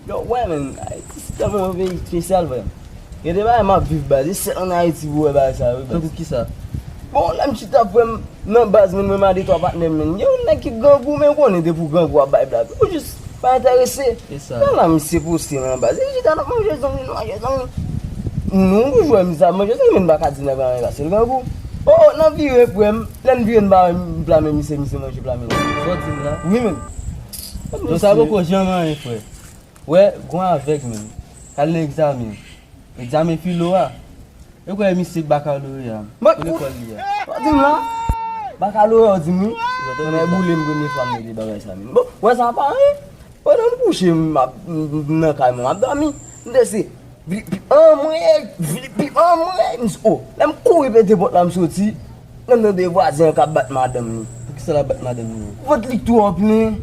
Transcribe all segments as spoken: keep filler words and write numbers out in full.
Yo, wè, men, Ayiti se tèlman yon peyi espesyal, frè. Gen de bagay m ap viv, baz. E sèl ann Ayiti pou wè bagay sa yo, baz. Tankou kisa? Bon, lè m chita, frè m, nan baz, men, mwen, m a de twa patnè m, men. Gen yon nèg ki grangou, men, ou konnen depi w grangou, w ap bay blag. Ou jis pa enterese. E sa? Lè la, misye poste nan baz. Li chita, n ap manje, zanmi, n ap manje, zanmi. Nou, nou jwe, misye ap manje, zanmi, men, m pa ka di nèg la, men, se l grangou. O, o, nan vire, frè m, lè n vire, n ba, m pla men misye, misye manje pla men. Sa w di m la? Wi, men. Non, sa poko janm anyen, frè. Wè, gon avèg, men. K al nan egzamen. Egzamen filo a. E kwè misye bakaloreya. Pou lekòl li a. Sa w di m la? Bakaloreya, w di m wi? Mwen boule m premye fwa m tande bagay sa, men. Bon, wè sa pa anyen. Pandan m kouche, m ap, m, m nan kay mwen, m ap dòmi. M tande se, vlipi, anmwey, vlipi, anmwey. M di, o, lè m kouri pete pòt la, m soti, m tande vwazen an k ap bat madanm li. Poukisa l ap bat madanm li an? Vant li k twò plen.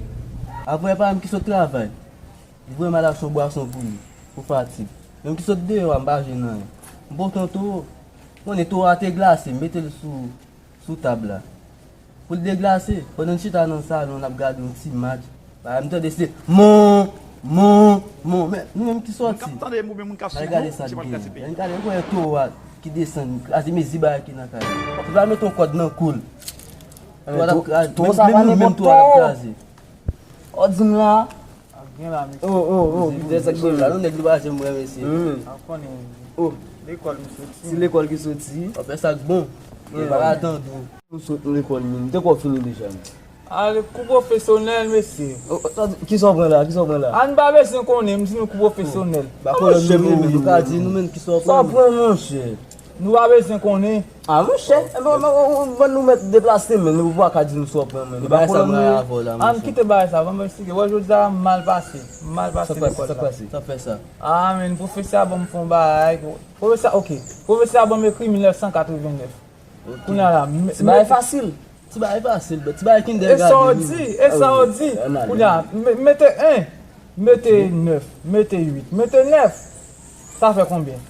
Apre pa m ki sot travay. Li voye m al achte yon bwason pou li, pou fatig. Menm ki sot deyò a, m pa jwenn anyen. M pote yon towo. Konnen towo a te glase, m mete l sou, sou tab la. Pou l deglase, pandan n chita nan salon, n ap gade yon ti match. Bagay, m tande se mon, mon, mon. Men, nou menm ki sòti. Al gade sa k genyen. Lè n gade, nou wè towo a ki desann, kraze mezi bagay ki nan kay la. Ou pral mete yon kòd nan kou l. Towo a t ap kraze. Towo sa pa nenpòt towo. Ò, di m la. Ap gen la, mesye. Oh, oh, oh, de sa k gen la, nou nèg li pa janm wè, mesye. Ap konnen. Oh. Lekòl m soti. Se lekòl ki soti. Wap fè sa k bon. Li pa ka tande w. M sot lekòl, men. M te kwè w fini deja, men. Ale, kou pwofesyonèl, mesye. Oh, oh, kisa w pran la? Kisa w pran la? A, n pa bezwen konnen, m di nou kou pwofesyonèl. Ba kolòn nou, men, nou ka di nou menm kisa w pran. Sa w pran, monchè? Nou pa bezwen konnen. A, monchè, e, bon, bon, bon, bon, nou mèt deplase, men nou pa ka di nou sa w pran, men. Nou pa kolòn nou ye. Ann kite bagay sa, ban m eksplike. Wè, jodi a, m mal pase. M mal pase lekòl la. Sa k pase? Sa k fè sa? A, men, pwofesè a ban m fè yon bagay. Pwofesè, oke. Pwofesè a ban m ekri mil nèf san katrevennnèf. Kounye a la, m, ti bagay fasil. Ti bagay fasil, bro. Ti bagay kindergarten. E sa w di? E sa w di? Kounye a, m, mete en, mete nèf, mete uit, mete nèf. Sa fè konbyen?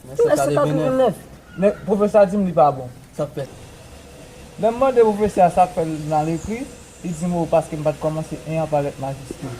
Nèf san katrevennnèf. Men pwofesè a di m li pa bon. Sa k fèt? Lè m mande pwofesè a sa k fè l mal ekri, li di m, o, paske m pa t kòmanse en an pa lèt majiskil.